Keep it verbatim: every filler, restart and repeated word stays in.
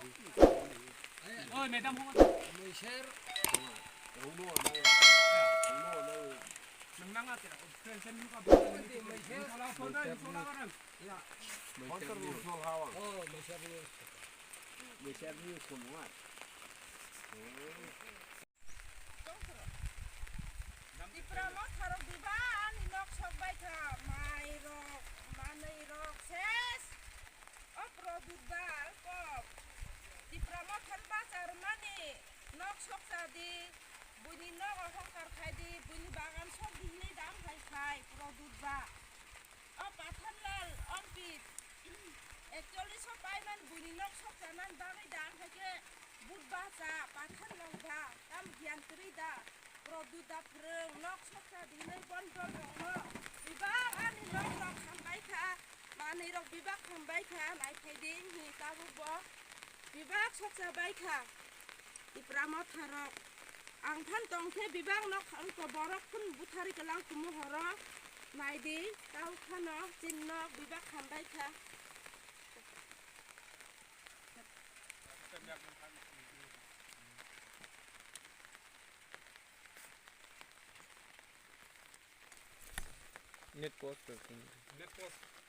Oi, madam, homa. Meser. Rungno, rungno. Nang nang ate, tension lu ka. Meser. Meser. Meser. Oh, meser. Meser. Tipra motharok bebak ani nok sok bai kha, mai rok, manwi rok ses. O Produt ba kok. Tipra mothar bachar mani nok sok cha di, buini nogo hongkar khai di, buini bagan sok di hinwi dam khai khai Produt ba. O Pathanlal ompit ekchollish o paiman buini nok sokchanani bagwi da, wngkha khe but bacha Pathanlal da, tam giyan kwrwi da, Produt da phrwng nok sokcha di hinwi bondol rokno bebak ani nok rok hambai kha, manwi rok bebak hambai kha, naiphai di hinwi tabuk bo bebak sokcha bai kha. Tipra motharok. Ang phan tong khe bebak nok wngkha borok phun buthari kwlang kumu horo. Nai di, tao phano chini nok bebak hambai kha. Net post rok. Net post.